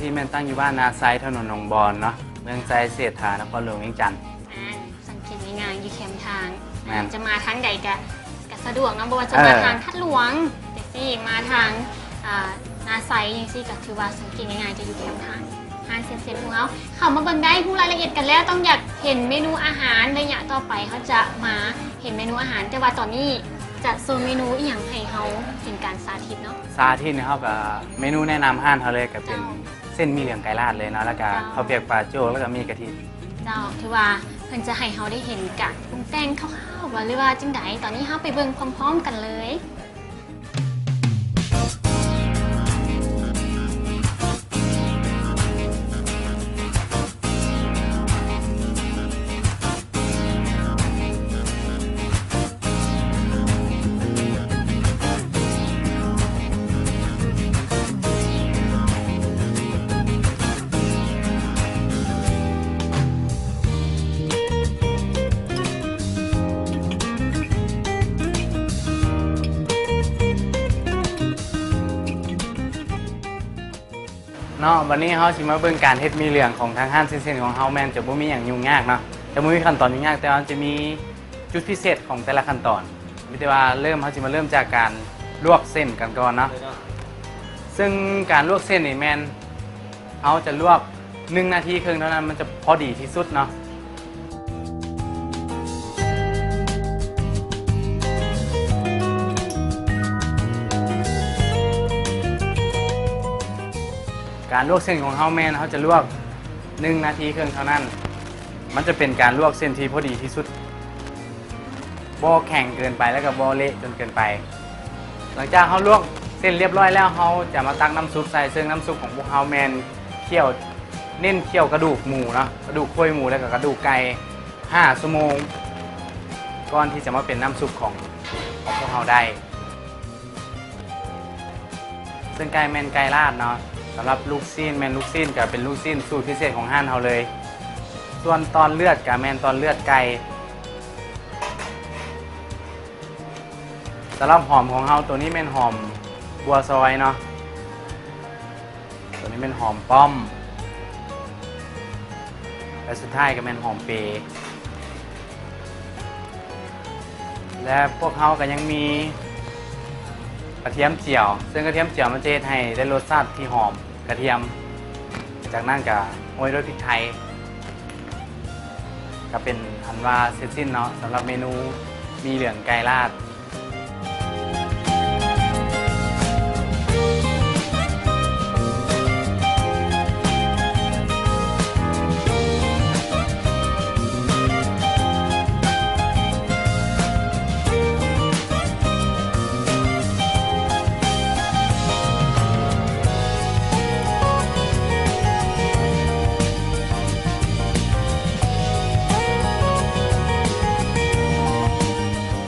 ທີ່ແມ່ນຕັ້ງຢູ່ບ້ານນາໄຊ ຖະໜົນໜອງບອນເນາະ ເມືອງໄຊເສດຖາ ນະຄອນຫຼວງວຽງຈັນ. ອ່າ ສັງເກດງ່າຍໆ ຢູ່ແຄມທາງ. ແມ່ນ. ຈະມາທາງໃດກະ ກະສະດວກເນາະ ບໍ່ວ່າຈະມາ ເອີ ທາງທາດຫຼວງຈັ່ງຊີ້ ມາທາງ ອ່າ ນາໄຊຈັ່ງຊີ້ ກະຖືວ່າສັງເກດງ່າຍໆ ຈະຢູ່ແຄມທາງ. ຮ້ານເສັ້ນເສັ້ນຂອງເຮົາ ເຂົ້າມາເບິ່ງໄດ້ ຮູ້ລາຍລະອຽດກັນແລ້ວ ຕ້ອງຢາກເຫັນເມນູອາຫານ ໄລຍະຕໍ່ໄປເຮົາຈະມາເຫັນເມນູອາຫານ ແຕ່ວ່າຕອນນີ້ຈະໂຊເມນູອີ່ຫຍັງໃຫ້ເຮົາເປັນການສາທິດເນາະ? ສາທິດໃຫ້ເຮົາກະ ເມນູແນະນຳຮ້ານເຮົາເລີຍ ກະເປັນ ເຈົ້າ ເສັ້ນໝີ່ເຫຼືອງໄກ່ລາດເລີຍເນາະ ແລ້ວກະ ເຈົ້າ ເຂົ້າປຽກປາໂຈ້ ແລ້ວກະໝີ່ກະທິ. ເຈົ້າ ຖືວ່າເພິ່ນຈະໃຫ້ເຮົາໄດ້ເຫັນການປຸງແຕ່ງຄ່າວໆ ບໍ່ ຫຼືວ່າຈັ່ງໃດ? ຕອນນີ້ເຮົາໄປເບິ່ງພ້ອມໆກັນເລີຍ. ເນາະ ບັດນີ້ເຮົາຊິມາເບິ່ງການເຮັດໝີ່ເຫຼືອງຂອງທາງຮ້ານເສັ້ນເສັ້ນຂອງເຮົາ ແມ່ນຈະບໍ່ມີຫຍັງຫຍຸ້ງຍາກເນາະ ຈະບໍ່ມີຂັ້ນຕອນຫຍຸ້ງຍາກ ແຕ່ວ່າມັນຈະມີຈຸດພິເສດຂອງແຕ່ລະຂັ້ນຕອນ. ມີແຕ່ວ່າເລີ່ມ ເຮົາຊິມາເລີ່ມຈາກການລວກເສັ້ນກັນກ່ອນເນາະ ເລີຍເນາະ. ເຊິ່ງການລວກເສັ້ນນີ້ແມ່ນເຮົາຈະລວກໜຶ່ງນາທີເຄິ່ງເທົ່ານັ້ນ ມັນຈະພໍດີທີ່ສຸດເນາະ. ການລວກເສັ້ນຂອງເຮົາແມ່ນເຮົາຈະລວກໜຶ່ງນາທີເຄິ່ງເທົ່ານັ້ນ ມັນຈະເປັນການລວກເສັ້ນທີ່ພໍດີທີ່ສຸດ ບໍ່ແຂງເກີນໄປ ແລ້ວກໍບໍ່ເລະຈົນເກີນໄປ. ຫຼັງຈາກເຮົາລວກເສັ້ນລຽບຮ້ອຍແລ້ວ ເຮົາຈະມາຕັກນ້ຳຊຸບໃສ່ ເຊິ່ງນ້ຳຊຸບຂອງພວກເຮົາແມ່ນຂ້ຽວ ເນັ້ນຂ້ຽວກະດູກໝູເນາະ ກະດູກໂຄຍໝູ ແລ້ວກໍກະດູກໄກ່ຫ້າຊົ່ວໂມງ ກ່ອນທີ່ຈະມາເປັນນ້ຳຊຸບຂອງ ຂອງພວກເຮົາໄດ້. ເຊິ່ງໄກ່ແມ່ນໄກ່ລາດເນາະ. ສຳລັບລູກຊີ້ນ ແມ່ນລູກຊີ້ນ ກະເປັນລູກຊີ້ນສູດພິເສດຂອງຮ້ານເຮົາເລີຍ. ສ່ວນຕອນເລືອດກະແມ່ນຕອນເລືອດໄກ່. ສຳລັບຫອມຂອງເຮົາ ໂຕນີ້ແມ່ນຫອມບົວຊອຍເນາະ. ໂຕນີ້ແມ່ນຫອມປ້ອມ ແລະ ສຸດທ້າຍກໍແມ່ນຫອມເປ. ແລະ ພວກເຮົາກໍຍັງມີກະທຽມຈຽວ ເຊິ່ງກະທຽມຈຽວມັນຈະເຮັດໃຫ້ໄດ້ລົດຊາດທີ່ຫອມກະທຽມ. ຈາກນັ້ນກໍໂຮຍດ້ວຍພິກໄທ. ກໍເປັນອັນວ່າເສັດສິ້ນເນາະ ສຳລັບເມນູໝີ່ເຫຼືອງໄກ່ລາດ.